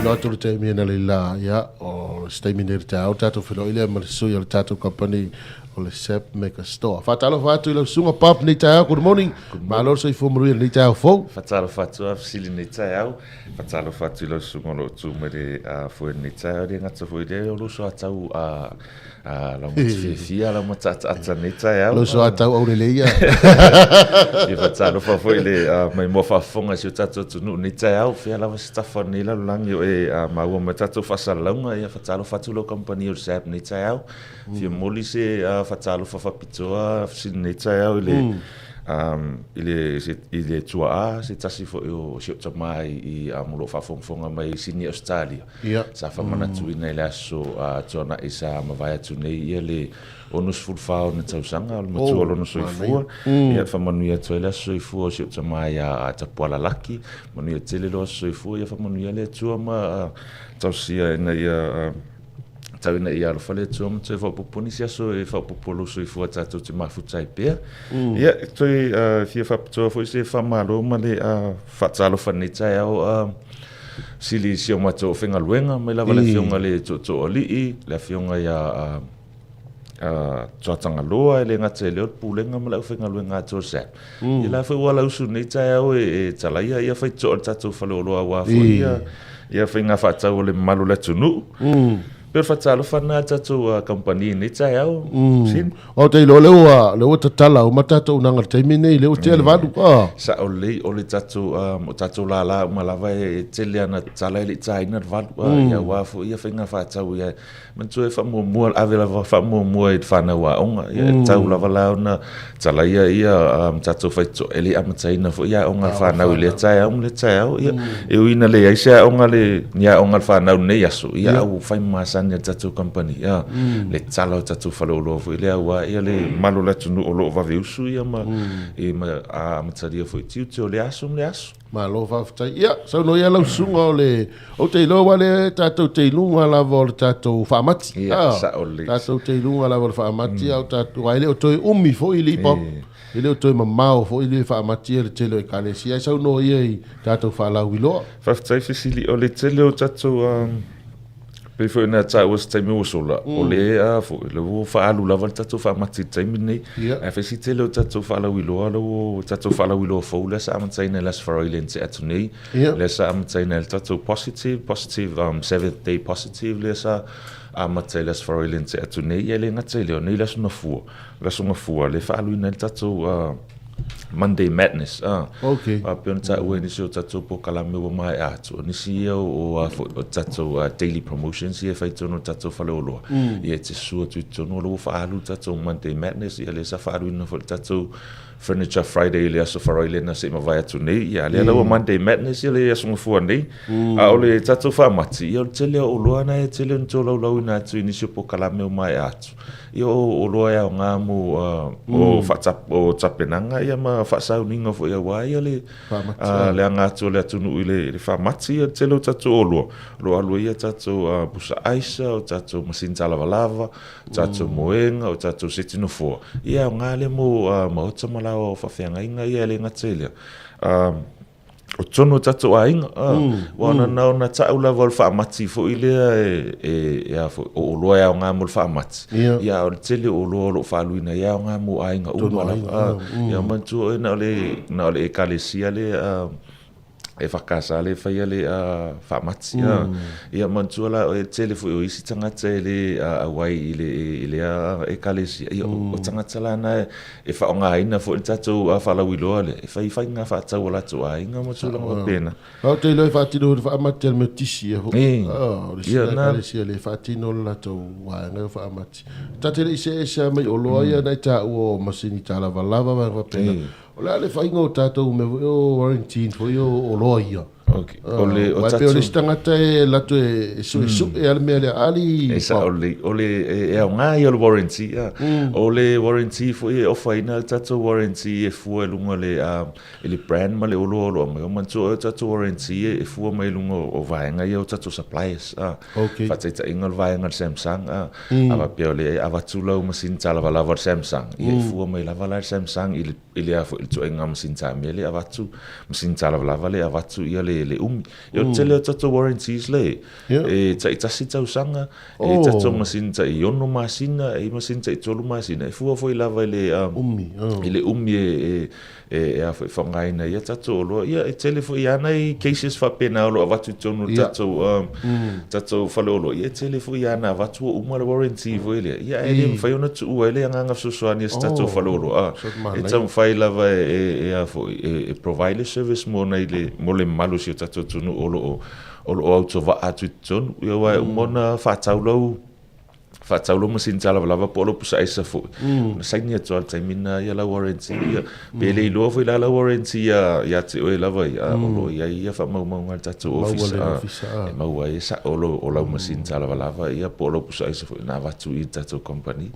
iloa atu le taimi analeila, ia, o se taimi nei i le taeao tatou feiloai lea ma le sui o le tatou kamupani o le Sep Mega Store. Faatalofa atu i lau susuga Bob nei taeao, good morning. Malo le soifua manuia i lenei taeao fou. Faatalofa atu a fesili nei taeao. Faatalofa atu i lau susuga o lo o tu mai le foe nei taeao. E le gata foi i lea o lou soatau lau matafiafia, lau mataataata nei taeao. Lou soatau aulelei ia. Ia faatalofa foi i le maimoa faafofoga i si o tatou atunuu nei taeao. Fea lava se tafa o lenei lalolagi o e maua mai tatou faasalalauga. Ia faatalofa atu lau kamupani o le SAB nei taeao. Fia momoli se faatalofa faapitoa i lenei taeao i le i le i le tuaa se tasi foi o si ou tama i o lo o faafogafoga mai i Sydney Ausetalia. Sa faamanatuina i le aso tuanai sa mavae atu nei ia le 64 ona tausaga o le matua o lona soifua. Ia faamanuia atu ai le aso soifua o si ou tama ia Tapuala Laki. Manuia tele lou aso soifua, ia faamanuia le Atua ma tausia ina ia Tau ina ia alofa le Atua ma toe faaopoopo nisi aso e faaopoopo lou soifua tatou te mafuta ai pea. Ia, toe fia faapitoa foi se faamalo ma le faatalofa i lenei taeao sili i si o matou aufaigaluega, mai lava le Afioga i le Tootooalii, le Afioga ia Tuatagaloa, e le gata i lea o le Pulega ma le aufaigaluega atoa o le SAP. Ia la foi ua alausu i lenei taeao e talaia ia faitotoa o le tatou faleoloa aua foi ia ia faiga faatau a le mamalu o le atunuu. Pei o le faatalofa lena a le tatou kamupani i lenei taeao. Sini. Ou te iloa lea ua, lea ua tatala uma tatou unaga i le taimi lenei, lea ua tea le 8. Ah. Sao lelei, o le tatou, o tatou lala uma lava e tele ana tatala e le i taina le 8. Ia aua foi ia faiga faatau ia Manatua e faamuamua, ave lava faamuamua i le fanau aoga. Ia e tatau lava la ona talaia ia tatou faitotoa e le i amataina foi aoga a le fanau i lea taeao ma lea taeao. Ia e ui ina leai se aoga le, ni aoga a le fanau i lenei aso, ia a ua fai ma masani a le tatou kamupani ia le tatala o tatou faleoloa foi lea aua ia le mamalu o le atunuu o lo o vave usu ia ma, ma amatalia foi tiute o lea aso ma lea aso. Malo faafetai. Ia, saunoa ia lau susuga o le, ou te iloa ua le tatou te i luga lava o le tatou faamati. Ia, ah, sao lelei. Tatou te i luga lava o le faamati, mm. au tatou, ai le o toe umi foi li pop. E le o toe mamao foi le faamati e le tele o ekalesia. Ai saunoa ia i tatou faalauiloa. Faafetai fesili, o le tele o tatou Pei foi ona taua se taimi ua sola, o le a foi, le ua faaalu lava le tatou faamati i le taimi lenei. Ae fai si tele o tatou faalauiloa, le ua tatou faalauiloa fou lea sa amataina i le Aso Faraile na tea atu nei, lea sa amataina e le tatou Positive, Positive, Seventh Day Positive lea sa amata i le Aso Faraile na tea atu nei. Ia e le gata i lea, o nei le Aso Gafua, le Aso Gafua lea e faaaluina ai le tatou Monday Madness, ah. Okay. A pei ona taua i nisi o tatou polokalame ua maea atu, o nisi ia o, o, a foi, o tatou daily promotions ia e fai i totonu o tatou faleoloa. Ia e te susu atu i totonu, o lea ua faaalu le tatou Monday Madness, ia lea sa faaaluina foi le tatou Furniture Friday i le Aso Faraile na se i mavae atu nei. Ia lea la ua Monday Madness ia le Aso Gafua nei. A o le tatou faamati, ia o le tele o oloa na e tele ona tolaulauina atu i nisi o polokalame ua maea atu. Ia o oloa e aoga mo o o tapenaga ia ma faasauniga foi aua ia le le aga atu o le atunuu i le faamati ia le tele o tatou oloa. O lo o alu ai ia tatou pusa aisa, o tatou masini talavalava, o tatou moega, o tatou seti nofoa. Ia e aoga lea mo maota ma laoa o faafeagaiga ia e le gata i lea. O totonu o tatou aiga, aua na ona tau lava o le faamati foi lea e a foi, o oloa e aoga mo le faamati, ia a o le tele o oloa o lo o faaaluina e aoga mo aiga uma lava. Ia manatua oe na o le, na o le Ekalesia lea e EFKS lea e faia le faamati. Ia manatua la o le tele foi o isi tagata e le auai i lea Ekalesia, ia o tagata la na E faaaogaina foi le tatou faalauiloa lea e fai faiga faatau a latou aiga ma tulaga faapena. Ou te iloa e faatino le faamati a le Metotisi ia foi. O le isi ekalesia lea e faatino le latou vaega o faamati. Ta te le i see ese lava mai oloa ia na e taua o masini talavalava ma vaega faapena. O le a le faiga o tatou mea foi o warranty foi o oloa ia? Okay. O le, o tatou... Pei o le isi tagata e alu atu e suesue a le mea lea, ali... E sao lelei, o le, e aoga ia o le warranty, a. O le warranty foi e ofaina le tatou warranty e fua i luga o le, i le brand ma le oloa o lo o aumai. Manatua oe o tatou warranty e fua mai i luga o vaega ia o tatou suppliers, a. Okay. Faataitaiga o le vaega a le Samsung, a. A faapea o le avatu lau masini talavalava o le Samsung, ia e fua mai lava la e le Samsung i le i le a foi le ituaiga masini tamea le avatu, masini talavalava le avatu ia le le umi. Ia o le tele o tatou warranties le, e taitasi tausaga, e tatou masini tai 6 masina, e masini tai 3 masina, e fua foi lava i le umi, i le umi e e a foi faaaogaina ai ia tatou oloa. Ia e tele foi lava nai cases faapena o lo o avatu i totonu o le tatou tatou faleoloa, ia e tele foi lava na avatu ua uma le warranty foi lea, ia ae le mafai ona tuua ai le agaga fesoasoani a se tatou faleoloa. E taumafai lava e a foi e provide le service mo nai le mo le mamalu o si o tatou atunuu o lo o o lo o autovaa atu i totonu. Ia aua e uma ona faatau lau faatau lau masini talavalava po o lau pusa aisa foi, ona saini atu lava i le taimi lena ia lau warranty. Ia, pe le iloa foi la lau warranty ia ia te oe lava ia, o lo o i ai ia faamaumauga a le tatou ofisa, e maua ai e sao o lau masini talavalava ia po o lau pusa aisa foi na avatu i le tatou company.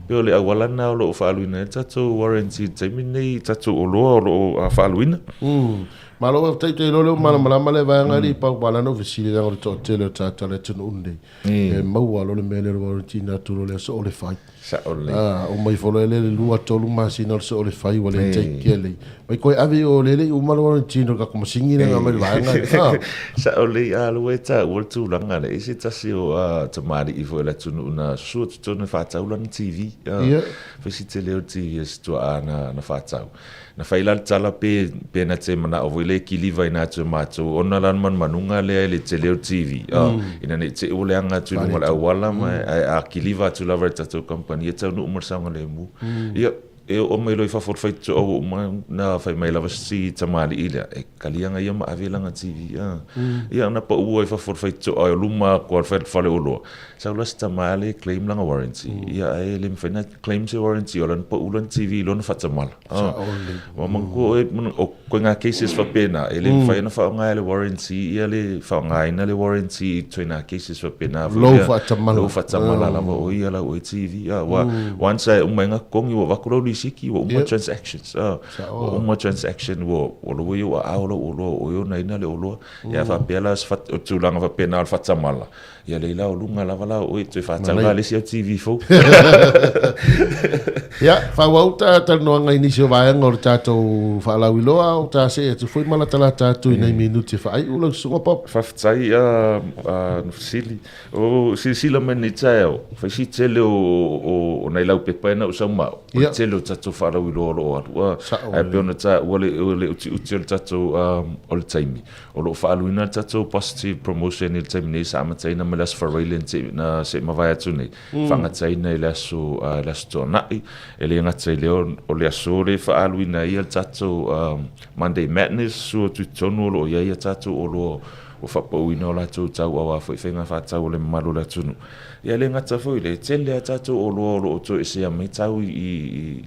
Pei o le auala lena o lo o faaaluina ai le tatou warranty i le taimi lenei i tatou oloa o lo o faaaluina. Malo faafetai, ou te iloa o lea ua malamalama lea vaega alii, pau lava na ou fesili leaga o le toatele o tagata o le atunuu lenei. E maua loa le mea lea o le warranty na atu loa le aso o le fai. Sao lelei. Ah, uma ifo loa le 2 3 masina o le soo le fai ua le take care lelei. Mai koe ave i o le le uma le warranty no ka masini le mai le vaega. Ah. Sao lelei a lo e taua le tulaga lea. E se tasi o tamalii foi o le atunuu na susu atu totonu e faatau lana TV. Ia. Fai si tele o le TV a si tuaa na faatau. Na fai la le tala pe, pe na te manao foi le kiliva ina atu e matou ona la le manumanuga lea i le tele o le TV. Ina ne i te i ua leaga atu i luga o le auala ma ae a kiliva atu lava e le tatou kamupani e taunuu ma le saogalemu. Ia, e oo mai loa i fafo o le faitotoa ua uma na fai mai lava si tamalii lea, e kaliaga ia ma ave lana TV. Ia, na pau ai i fafo o le faitotoa o luma atu o le faleoloa, sau la si tama lea e claim lana warranty. Ia, ae le mafai ona claim se warranty o lana pau lana TV i lona faatamala. Ua manatua oe, o ituaiga cases faapena, e le mafai ona faaaoga e le warranty ia le faaaogaina le warranty i ituaiga cases faapena foi lea. Lou faatamala. Lou faatamala lava o ia lau oe TV. Aua once e uma ai na totogi ua avatu lau lisiti ua uma transactions. Ua uma transaction ua lou i ou aao lau oloa ua oe e onaina le oloa. Ia faapea la o tulaga faapena o le faatamala, Ia lei la o luga lava la o oe toe faatau la le isi au TV fou. Ia, faaauau ta talanoaga i nisi o vaega o le tatou faalauiloa, o ta see atu foi ma latalata atu i nai minute e faaiu lau susuga Bob. Faafetai Nofosili. O silasila mai lenei taeao, fai si tele o nai laupepa e na ou sau ma au, o le tele o tatou faalauiloa o lo o alu. Ae pei ona taua le utiuti o le tatou o le taimi. O lo o faaaluina le tatou positive promotion i le taimi nei sa amataina mai le Aso Faraile na se i mavae atu nei, faagataina i le aso le Aso Toonai. E le gata i lea o le aso lea e faaaluina ai le tatou Monday Madness, sua atu i totonu o lo o i ai a tatou oloa ua faapauina o latou tau aua foi faiga faatau a le mamalu o le atunuu. Ia e le gata foi i lea, e tele a tatou oloa o lo o toesea mai tau i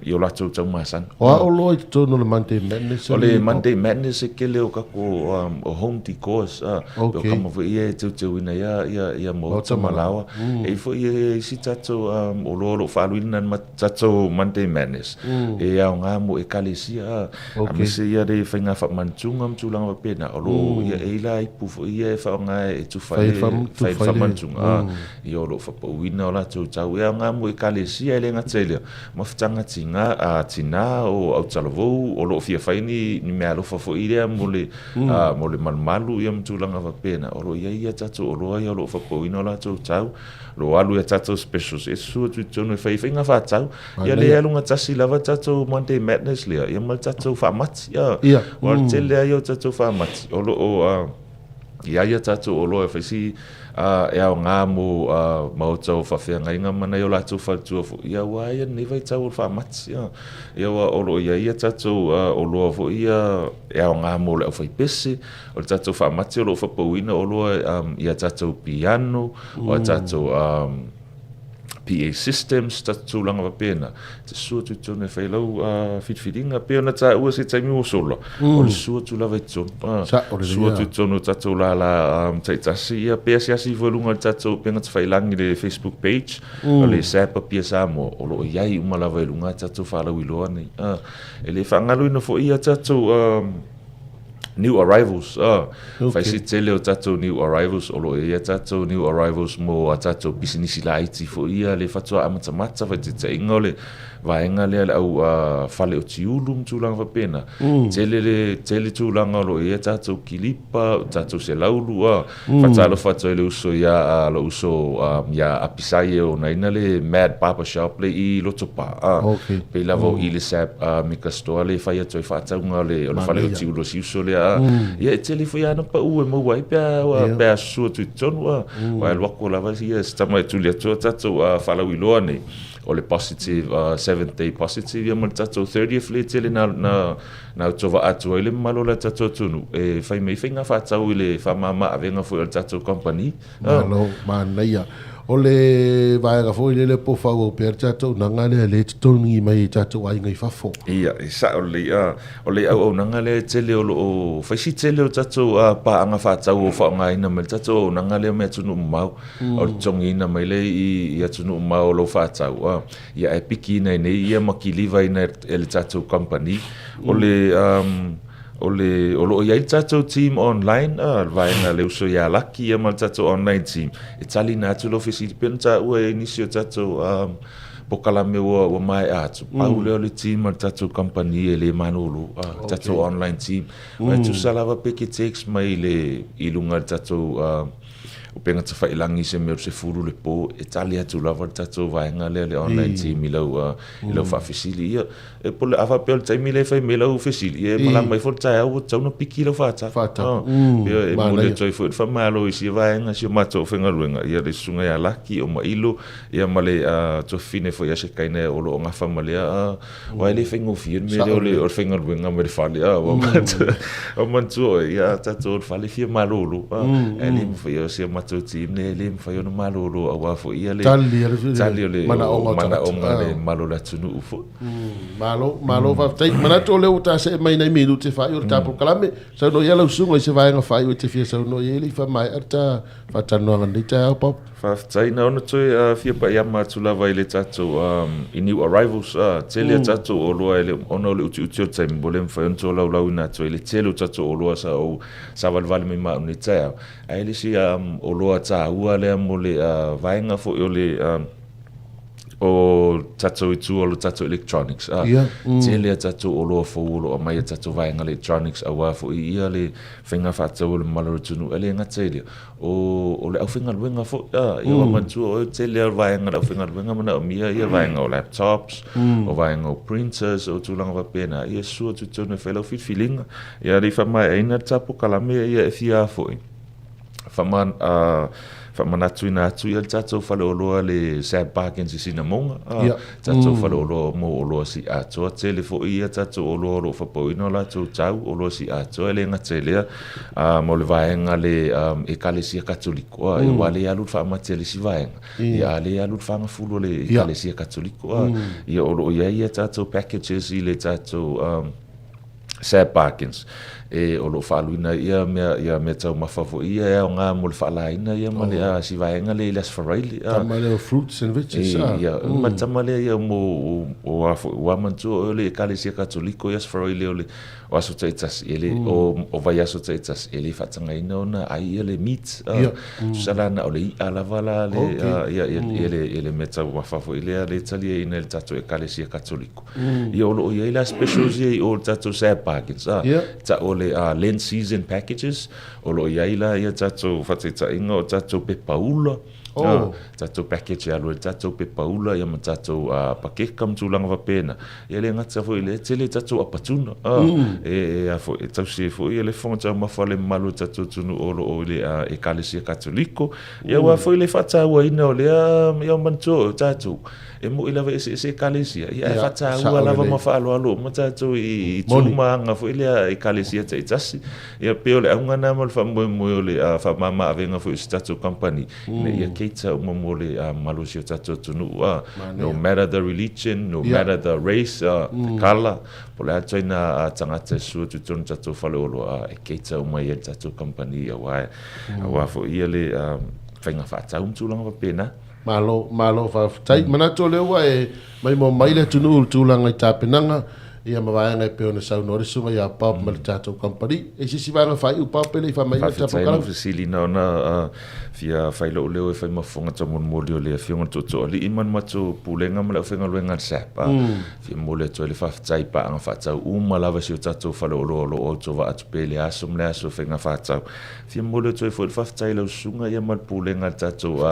i o latou tau masani. O a oloa i totonu o le Monday Madness? O le Monday Madness e kele o tatou o home decors, o kama foi ia e teuteuina ia maota ma laoa. E i ai foi isi tatou oloa o lo o faaaluina i le tatou Monday Madness e aoga mo ekalesia, aemaise ia le faiga faamantuga ma tulaga faapena, o lo o e i ai la ipu foi ia e faaaoga e tufa ai le fai faamantuga, ia o lo o faapauina o latou tau e aoga mo ekalesia. E le gata i lea, mafutaga tiga, tina o autalavou o lo o fia fai ni meaalofa foi lea mo le mo le malumalu ia ma tulaga faapena, o lo o i ai ia tatou oloa ia o lo o faapauina o latou tau, o lo o alu i a tatou specials e susu atu i totonu e fai ai faiga faatau. Ia le alu gatasi lava tatou Monday Madness lea ia ma le tatou faamati. Aua o le tele lava ia o tatou faamati o lo o i ai a tatou oloa e fai si e aoga mo maota o faafeagaiga ma nai o latou faletua foi, ia aua ia lenei vaitau o le faamati. Ia aua o lo o i ai a tatou oloa foi ia e aoga mo le aufaipese, o le tatou faamati o lo o faapauina oloa i a tatou piano, o a tatou PA systems, tatou tulaga faapena, e te susu atu i totonu e fai lau filifiliga. Pei ona taua se taimi ua sola, o le susu atu lava i totonu. Susu atu i totonu o tatou lala taitasi, ia pe asiasi ifo i luga o le tatou upega tafailagi i le Facebook page, o le SAP Apia Samoa, o lo o i ai uma lava i luga a tatou faalauiloa nei. E le faagaloina foi ia tatou... New arrivals, fai si tele o tatou new arrivals, o lo o i ai a tatou new arrivals mo a tatou pisinisi laiti foi ia le faatoa amatamata, faitaitaiga o le vaega lea le au fale o tiulu ma tulaga faapena. Tele le tele tulaga o lo o i ai a tatou kilipa, o tatou selaulu, Faatalofa atu ai le uso ia lou uso ia Apisai e onaina le Mad Barber Shop le i Lotopa. Okay. Pei lava o i le Sap Mika Store le fai atu ai faatauga o le o le fale o tiulu o si uso lea. Ia e tele foi ana pau e maua ai pe a pe a susu atu i totonu a. Wa e alu atu lava ia se tama e tuli atu a tatou faalauiloa nei o le positive seventh day positive ia ma le tatou 30th le tele na na Na utovaa atu ai le mamalu o le tatou atunuu e fai mai faiga faatau i le faamama avega foi o le tatou kamupani. Malo, manaia. O le vaega foi lele po o faaauau pea le tatou auaunaga lea lea e totogi mai e tatou aiga i fafo. Ia, e sao lelei. O le auaunaga lea e tele o lo o fai si tele o tatou paaga faatau o faaaogaina mai le tatou auaunaga lea mai atunuu mamao. O le totogiina mai lea i atunuu mamao o lo o faatau. Ia ae pikiina ai nei ia ma kilivaina e le tatou kamupani. O le o le o lo o i ai le tatou team online a le vaega le uso ia Laki ia ma le tatou online team e taliina atu lau fesili pei ona taua ai nisi o tatou polokalame ua ua maea atu. Pau lea o le team a le tatou kamupani e le malolo a le tatou online team. Aua e tusa lava pe ke text mai i le i luga i le tatou Upega Tafailangi i se mea o le 10 le po, e tali atu lava le tatou vaega lea, le online team i lau, i lau faafesili. Ia, e po o le, a faapea o le taimi lea e fai mai ai lau fesili, ia e malama ifo le taeao ua tatau ona piki lau faatau. Faatau. Ia, e momoli atu ai foi le faamalo i sia vaega, si o matou aufaigaluega, ia le susuga ia Laki o Mailo, ia ma le tuafafine foi ia Sekaina o lo o gafa ma lea Aua e le faigofie le mea lea o le, o le faigaluega mai le fale, a, ua ua manatua oe, ia, tatou o le fale fia malolo, a, ae le mafai o si a matou team nei, e le mafai ona malolo aua foi ia le Tali a le tali o le manaoga o tagata, manaoga le mamalu o le atunuu foi. Malo, malo faafetai. Manatu o lea ua ta see mai nai minute e faaiu o le ta polokalame. Saunoa ia lau susuga i se vaega faaiu e te fia saunoa i ai le i faamaea le ta faatalanoaga i lenei taeao, Bob. Faafetai, na ona toe fia paiama atu lava i le tatou i new arrivals, tele a tatou oloa e le ona o le utiuti o le taimi ua le mafai ona tolaulaauina atu ai le tele o tatou oloa sa ou savalivali mai ma au nei taeao, ae le isi oloa taua lea mo le vaega foi o le o tatou i tua o le tatou electronics, tele a tatou oloa fou o lo o aumai e tatou vaega electronics aua foi ia le faiga faatau o le mamalu o le atunuu, e le gata i lea, o le aufaigaluega foi, a, ia ua manatua oe, tele lava vaega o le aufaigaluega manaomia ia vaega o laptops, o vaega o printers, o tulaga faapena, ia sua atu i totonu e fai lau filifiliga. Ia le i faamaeaina le ta polokalame ia e fia foi, faamanatuina atu ia le tatou faleoloa le Sam Parkins i Sinamoga, a, tatou faleoloa mo oloa siiatoa, tele foi ia tatou oloa o lo o faapauina o latou tau, oloa siiatoa, e le gata i lea, mo le vaega le Ekalesia Katoliko, a, aua lea e alu le faamati a le isi vaega, ia a lea e alu le fagafulu a le Ekalesia Katoliko, a, ia o lo o i ai ia tatou packages i le tatou Sam Parkins, e o lo o faaluina ai ia mea, ia mea taumafa foi ia e aoga mo le faalaina ia ma le si vaega lea i le Aso Faraile. Tama lea o fruits and veggies, a. Ia, ma le tama lea ia mo, o a foi, ua manatua o le Ekalesia Katoliko i Aso Faraile o le, o aso taitasi, e le, o vaiaso taitasi, e le faatagaina ona ai ia le meat, a. Tusa la na o le i'a lava la le, ia, ia, le, ia le mea taumafa foi lea le taliaina e le tatou Ekalesia Katoliko. Ia o lo o i ai la specials ia i o le tatou Sad Bargains, a, ta'u o le Lent Season Packages, o lo o i ai la ia tatou faataitaiga o tatou pepa ula, a, tatou package e alu ai le tatou pepa ula ia ma tatou pakeka ma tulaga faapena. Ia le gata foi i lea, tele tatou apatuna, a, e a foi, e tausi ai foi le fofoga taumafa o le mamalu o le tatou atunuu o lo o i le Ekalesia Katoliko. Ia aua foi le faatauaina o lea, ia manatua o tatou, E moni lava e eseese ekalesia, ia ae faataua lava ma faaaloalo uma tatou i tu ma aga foi lea ekalesia taitasi. Ia pei o le auga lena ma le faamoemoe o le faamama avega foi o se tatou kamupani, ina ia cater uma mo le mamalu o si o tatou atunuu, no matter the religion, no matter the race, the colour, po o le a ituaiga tagata e susu atu i totonu o tatou faleoloa, e cater uma i ai le tatou kamupani aua foi ia le faiga faatau ma tulaga faapena. Malo, malo faafetai. Manatu o lea ua e maimoa mai le atunuu i le tulaga i tapenaga. Ia ma vaega e pei ona saunoa ai le susuga ia Bob ma le tatou kamupani. E i se isi vaega faaiu Bob pe le i faamaina le tatou Faafetai mo fesili na ona fia fai lou leo e fai ma fofoga taumolimoli o le Afioga i le Tootooalii ma le matou Pulega ma le aufaigaluega a le SAP. Fia momoli atu ai le faafetai i paaga faatau uma lava i si o tatou faleoloa o lo o autovaa atu pea i le aso ma le aso i faiga faatau. Fia momoli atu ai foi le faafetai i lau susuga ia ma le Pulega a le tatou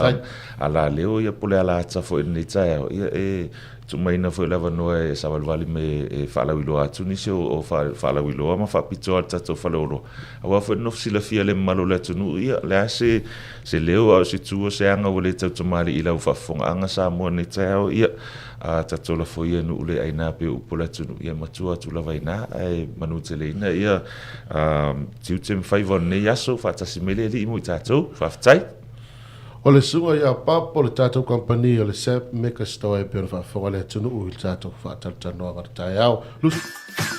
alaleo ia po o le alaata foi i lenei taeao. Ia e Tuumaina foi le avanoa e savalivali me e faalauiloa atu nisi o faalauiloa ma faapitoa a le tatou faleoloa. Aua foi le nofo silafia e le mamalu o le atunuu, ia, o le a se se leo a o se tu o se aga ua le tautamalii i lau faafofogaaga Samoa i lenei taeao, ia, a tatou lafo ia i nuu le aina pei o upu o le atunuu, ia matua atu lava i ina, ae manuteleina ia tiute ma faiva o lenei aso, faatasi mai le Alii mo i tatou. Faafetai. O le susuga ia Bob o le tatou kamupani o le Sap Mega Store e pei ona faafofoga le atunuu i le tatou faatalatalanoaga o le taeao. Lusu.